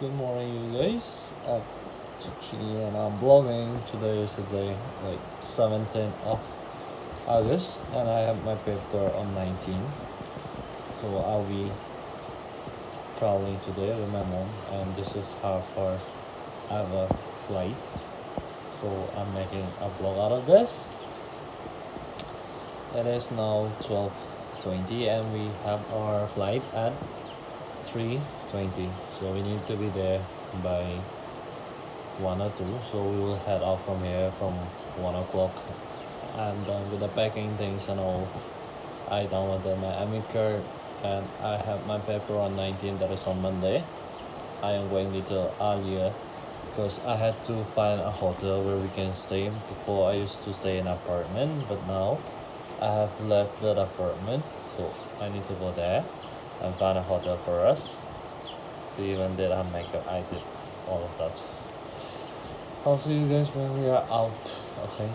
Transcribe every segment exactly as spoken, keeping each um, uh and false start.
Good morning, you guys. At Chichi, and I'm vlogging. Today is the day, like, seventeenth of August, and I have my paper on nineteen. So I'll be traveling today with my mom, and this is her first ever flight. So I'm making a vlog out of this. It is now twelve twenty, and we have our flight at three twenty. So we need to be there by one or two. So we will head out from here from one o'clock. And then with the packing things and all, I downloaded my admit card, and I have my paper on nineteen, that is on Monday. I am going little earlier because I had to find a hotel where we can stay. Before, I used to stay in apartment, but now I have left that apartment, so I need to go there and find a hotel for us. They even did our makeup. I did all of that. I'll see you guys when we are out. Okay,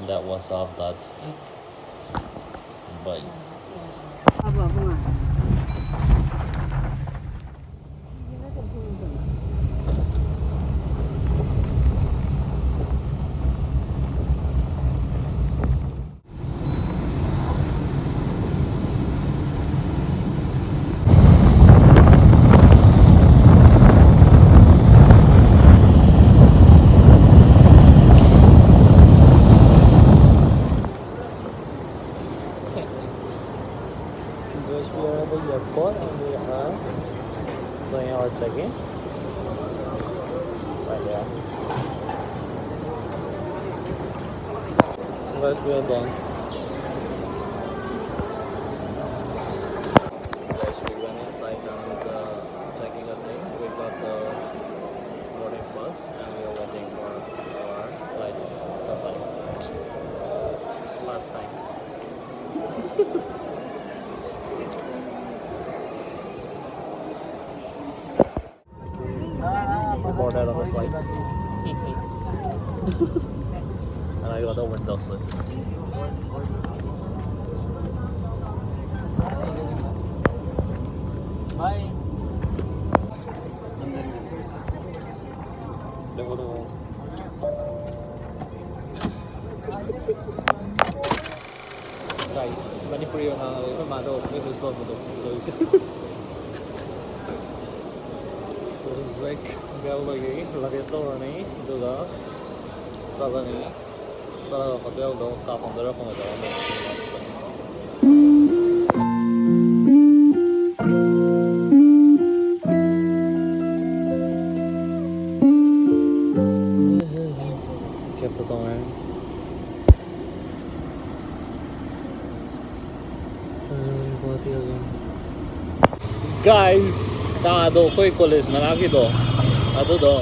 that was all that. Bye. Guys, we are at the airport and we are doing our check-in. Right there. Guys, we are done. Guys, we went inside, done with the checking a thing. We got the boarding pass and we are waiting for our flight. Bye-bye. Last time. Boarded on the flight. And I got a window seat. Bye. Guys, Manipuri ꯉꯥꯡꯉꯒ ꯑꯩꯈꯣꯏ ꯃꯥꯗꯣ English ꯂꯣꯟꯕꯗꯣ ꯂꯣꯏ꯫ ꯍꯧꯖꯤꯛ ꯕꯦꯜ ꯂꯣꯏꯈꯤ, luggage ꯂꯧꯔꯅꯤ, ꯑꯗꯨꯒ ꯆꯠꯂꯅꯤ꯫ ꯆꯠꯂꯒ ꯍꯣꯇꯦꯜꯗꯣ ꯀꯥ ꯐꯪꯗꯣꯏꯔꯥ ꯐꯪꯉꯣꯏꯗꯣꯏꯔꯥ ꯑꯃꯨꯛ ꯌꯦꯡꯉꯁꯤ꯫ ꯀꯦꯞꯇ ꯇꯣꯡꯉꯦ꯫ Guys, ꯀꯥꯗꯣ ꯑꯩꯈꯣꯏ ꯀꯣꯂꯦꯖ ꯃꯅꯥꯛꯀꯤꯗꯣ ꯑꯗꯨꯗꯣ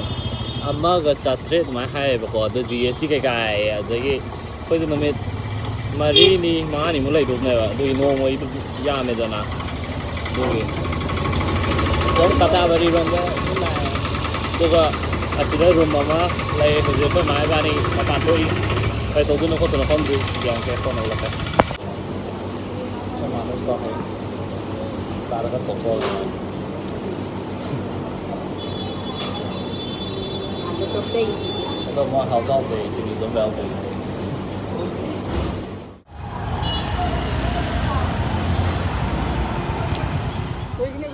ꯑꯃꯒ ꯆꯥꯇ꯭ꯔꯦꯠ ꯑꯗꯨꯃꯥꯏꯅ ꯍꯥꯏꯌꯦꯕꯀꯣ꯫ ꯑꯗꯨ ꯖꯤ ꯑꯦꯁ ꯇꯤ ꯀꯩꯀꯥ ꯍꯥꯏꯌꯦ꯫ ꯑꯗꯒꯤ ꯑꯩꯈꯣꯏꯗꯤ ꯅꯨꯃꯤꯠ ꯃꯔꯤꯅꯤ ꯃꯉꯥꯅꯤꯃꯨꯛ ꯂꯩꯗꯧꯅꯦꯕ꯫ ꯑꯗꯨꯒꯤ ꯅꯣꯡꯃꯒꯤ ꯌꯥꯝꯃꯦꯗꯅ꯫ ꯑꯗꯨꯒꯤ ꯁꯣꯝ ꯀꯇꯥꯕꯥꯔꯤꯔꯣꯝꯗ ꯑꯗꯨꯝ ꯂꯥꯛꯑꯦ꯫ ꯑꯗꯨꯒ ꯑꯁꯤꯗ ꯔꯨꯝ ꯑꯃ ꯂꯩ꯫ ꯍꯧꯖꯤꯛ ꯑꯩꯈꯣꯏ ꯃꯥ ꯏꯕꯥꯅꯤ ꯃꯄꯥꯟ ꯊꯣꯛꯏ꯫ ꯀꯩ ꯇꯧꯗꯣꯏꯅꯣ ꯈꯣꯠꯇꯣꯏꯅꯣ ꯈꯪꯗ꯭ꯔꯤ꯫ ꯌꯦꯡꯉꯛꯀꯦ, ꯐꯣꯟ ꯍꯧꯒꯠꯂꯛꯀꯦ꯫ ꯑꯩꯈꯣꯏ ꯃꯥꯅ ꯆꯥꯛ ꯍꯧꯔꯤ꯫ ꯆꯥꯔꯒ ꯆꯣꯞ ꯆꯣꯞ ꯂꯩ꯫ ꯑꯗꯣ ꯃꯥ ꯍꯥꯎꯁꯨ ꯍꯥꯎꯇꯦ, ꯆꯤꯅꯤꯁꯨ ꯑꯝꯇ ꯌꯥꯎꯗꯦ꯫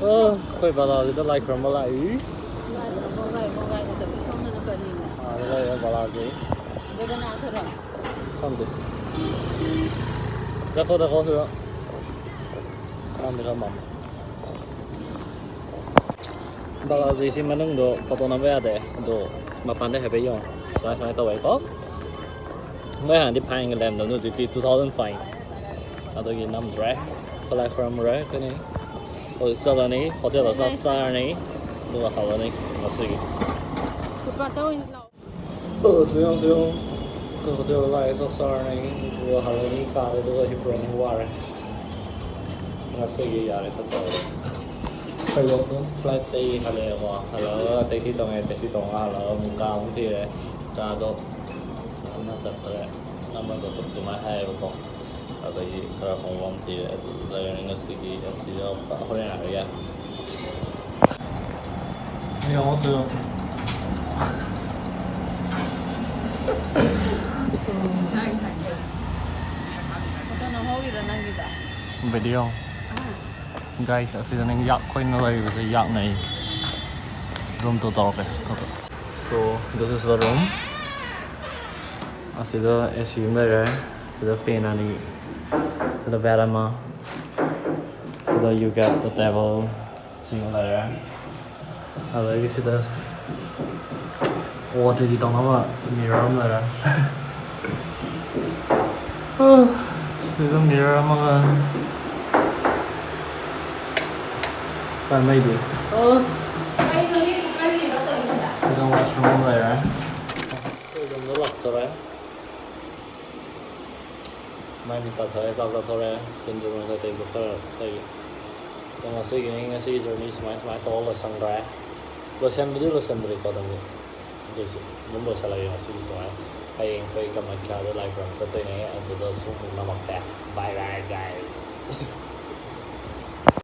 ꯑ, ꯑꯩꯈꯣꯏ ꯕꯂꯥꯁꯤꯗ ꯂꯥꯏ ꯈꯨꯔꯨꯝꯕ ꯂꯥꯛꯏ꯫ ꯒꯣꯡꯒꯥꯏ ꯒꯣꯡꯒꯥꯏꯒ ꯇꯧꯏ꯫ ꯁꯣꯝꯗꯅ ꯀꯔꯤꯅꯣ? ꯑꯥꯗ ꯂꯩꯔꯦ ꯕꯂꯥꯁꯤ꯫ ꯖꯒꯅꯥꯊꯔꯣ? ꯈꯪꯗꯦ꯫ ꯆꯠꯈꯣ, ꯆꯠꯈꯣ ꯁꯤꯗ꯫ ꯈꯪꯗꯦ, ꯈꯔ ꯃꯝꯃꯦ꯫ ꯕꯂꯥꯖꯤꯁꯤ ꯃꯅꯨꯡꯗꯣ ꯐꯣꯇꯣ ꯅꯝꯕ ꯌꯥꯗꯦ, ꯑꯗꯣ ꯃꯄꯥꯟꯗ ꯍꯥꯏꯐꯦꯠ ꯌꯦꯡꯉꯣ꯫ ꯁꯨꯃꯥꯏ ꯁꯨꯃꯥꯏꯅ ꯇꯧꯋꯦꯀꯣ꯫ ꯃꯣꯏ ꯍꯥꯟꯅꯗꯤ ꯐꯥꯏꯟꯒ ꯂꯩꯔꯝꯗꯕꯅꯤ, ꯍꯧꯖꯤꯛꯇꯤ two thousand fine꯫ ꯑꯗꯨꯒꯤ ꯅꯝꯗ꯭ꯔꯦ꯫ ꯂꯥꯏ ꯈꯨꯔꯝꯃꯨꯔꯦ ꯑꯩꯈꯣꯏꯅꯤ꯫ ꯍꯧꯖꯤꯛ ꯆꯠꯂꯅꯤ, ꯍꯣꯇꯦꯜꯗ ꯆꯥꯛ ꯆꯥꯔꯅꯤ, ꯑꯗꯨꯒ ꯍꯜꯂꯅꯤ ꯉꯁꯤꯒꯤ꯫ ꯐꯨꯠꯄꯥꯠꯇ ꯑꯣꯏꯅ ꯂꯥꯛꯑꯣ꯫ ꯑꯣ, ꯁꯤ ꯌꯦꯡꯉꯨ, ꯁꯤ ꯌꯦꯡꯉꯨ꯫ ꯑꯩꯈꯣꯏ ꯍꯣꯇꯦꯜꯗ ꯂꯥꯛꯑꯦ, ꯆꯥꯛ ꯆꯥꯔꯅꯤ, ꯑꯗꯨꯒ ꯍꯜꯂꯅꯤ ꯀꯥꯗ, ꯑꯗꯨꯒ ꯍꯤꯞꯄꯨꯔꯅꯤ, ꯋꯥꯔꯦ꯫ ꯉꯁꯤꯒꯤ ꯌꯥꯔꯦ, ꯈꯔ ꯆꯥꯔꯦ꯫ ꯑꯩꯈꯣꯏꯗꯣ ꯑꯗꯨꯝ flightꯇꯒꯤ ꯍꯜꯂꯛꯑꯦꯀꯣ꯫ ꯍꯜꯂꯛꯑꯒ taxi ꯇꯣꯡꯉꯦ, taxi ꯇꯣꯡꯉꯒ ꯍꯜꯂꯛꯑꯒ ꯑꯃꯨꯛ ꯀꯥ ꯑꯃꯨꯛ ꯊꯤꯔꯦ꯫ ꯀꯥꯗꯣ ꯑꯃ ꯆꯠꯇ꯭ꯔꯦ, ꯑꯃ ꯆꯠꯄ ꯑꯗꯨꯃꯥꯏꯅ ꯍꯥꯏꯌꯦꯕꯀꯣ꯫ ꯑꯗꯒꯤ ꯈꯔ ꯍꯣꯡꯕ ꯑꯃ ꯊꯤꯔꯦ, ꯑꯗꯨ ꯂꯩꯔꯅꯤ ꯉꯁꯤꯒꯤ꯫ ꯑꯁꯤꯗ ꯍꯣꯔꯦꯟ ꯍꯥꯏꯔꯒꯦ꯫ ꯌꯦꯡꯉꯣ ꯁꯤꯗ꯫ Video. Guys, ꯑꯁꯤꯗ ꯅꯪ ꯌꯥꯛ ꯈꯣꯏꯅ ꯂꯩꯕꯁꯦ ꯌꯥꯛꯅꯩ꯫ Room tour ꯇꯧꯔꯛꯀꯦ꯫ So, this is the room. ꯑꯁꯤꯗ A C ꯑꯃ ꯂꯩꯔꯦ꯫ ꯁꯤꯗ fan ꯑꯅꯤ꯫ ꯁꯤꯗ bed ꯑꯃ꯫ ꯁꯤꯗ you get the table꯫ ꯁꯤꯃ ꯂꯩꯔꯦ꯫ ꯑꯗꯒꯤ ꯁꯤꯗ ꯑꯣ ꯇꯤ ꯇꯤ ꯇꯧꯅꯕ mirror ꯑꯃ ꯂꯩꯔꯦ꯫ ꯁꯤꯗ mirror ꯑꯃꯒ꯫ ꯀꯥꯏ ꯃꯩꯗꯤ? ꯑꯁ꯫ ꯀꯩꯅꯣ ꯍꯦꯛ ꯀꯜꯂꯤꯔꯣ ꯇꯧꯔꯤꯁꯤꯅ? ꯁꯤꯗ washroom ꯑꯃ ꯂꯩꯔꯦ꯫ ꯑꯩꯈꯣꯏ roomꯗ ꯂꯥꯛꯆꯔꯦ꯫ ꯃꯥꯏ ꯃꯤꯠ ꯇꯥꯊꯣꯛꯑꯦ, ꯆꯥꯛ ꯆꯥꯊꯣꯔꯛꯑꯦ, ꯁꯤꯡꯖꯨ ꯉꯁꯥꯏ ꯇꯦꯡꯀꯣꯠ ꯈꯔ ꯂꯩ꯫ ꯑꯗꯣ ꯉꯁꯤꯒꯤ, ꯉꯁꯤꯒꯤ journey ꯁꯨꯃꯥꯏ ꯁꯨꯃꯥꯏꯅ ꯇꯧꯔ ꯂꯣꯏꯁꯟꯈ꯭ꯔꯦ꯫ ꯂꯣꯏꯁꯟꯕꯗꯤ ꯂꯣꯏꯁꯟꯗ꯭ꯔꯤꯀꯣ, ꯑꯗꯨꯝ ꯑꯗꯨꯏꯁꯨ ꯑꯗꯨꯝ ꯂꯣꯏꯁꯜꯂꯒꯦ ꯉꯁꯤꯒꯤ ꯁꯨꯃꯥꯏꯅ꯫ ꯍꯌꯦꯡ ꯑꯩꯈꯣꯏ ꯀꯥꯃꯥꯈ꯭ꯌꯥꯗ ꯂꯥꯏ ꯈꯨꯔꯨꯝ ꯆꯠꯇꯣꯏꯅꯦ, ꯑꯗꯨꯗꯁꯨ ꯑꯃꯨꯛ ꯅꯝꯃꯛꯀꯦ꯫ Bye bye guys꯫